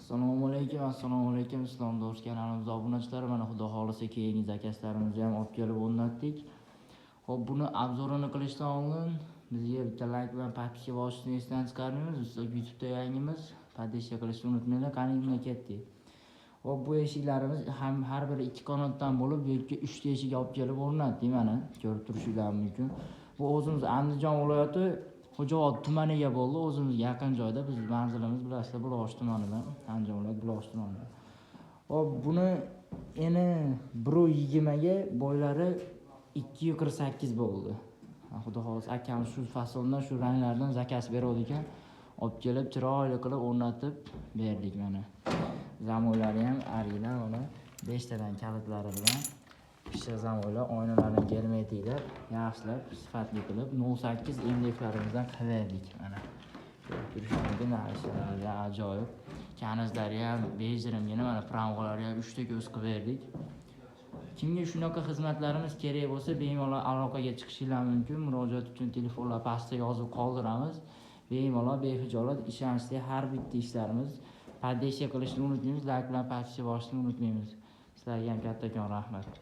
Assalomu alaykum, assalomu alaykum Islom do'st kanalimiz obunachilari. Mana xudo xohlasa keyingi zakazlarimizni ham olib kelib o'rnatdik. Xo'p, buni обзор ini qilishdan oldin bizga bitta like bilan подписка bosishni esdan chiqarmaymiz. Biz YouTube'da yangimiz, подписка qilishni unutmanglar. Qani unga ketdik. Xo'p, bu eshiklarimiz ham har biri ikki qanotdan bo'lib, bu yerga 3 ta eshik olib kelib o'rnatdik mana, ko'rib turishingiz mumkin. Bu o'zimiz Andijon viloyati Xo'jaobod tumaniga bo'ldi. O'zimiz yaqin joyda, biz manzilimiz bilasizlar, Buloq tumanida, Andijon viloyati Buloq tumanida. Xo'p, buni eni 1.20 ga, bo'ylari 2.48 bo'ldi. Xudo xohlasa akam shu fasondan, shu ranglardan zakaz beradi ekan. Olib kelib chiroyli qilib o'rnatib berdik mana. Zamoylari ham original, mana 5 tadan kalitlari bilan pishiq zamoylar, oynalarni germetiklab, yaxshilab, sifatli qilib 0.8 MDFlarimizdan qilib mana. Ko'rib turishingiz mumkin, narsalar ajoyib. Kanizlari ham bejirimgina, mana pramg'alari ham 3 ta ko'z qilib berdik. Kimga shunaqa xizmatlarimiz kerak bo'lsa, bemalol aloqaga chiqishinglar mumkin. Murojaat uchun telefonlar pastda yozib qoldiramiz. Bemalol, behijolat, ishonchli har bitta ishlarimiz. Поддержка qilishni unutmaymiz, like bilan подписка bosishni unutmaymiz. Sizlarga ham kattakon rahmat.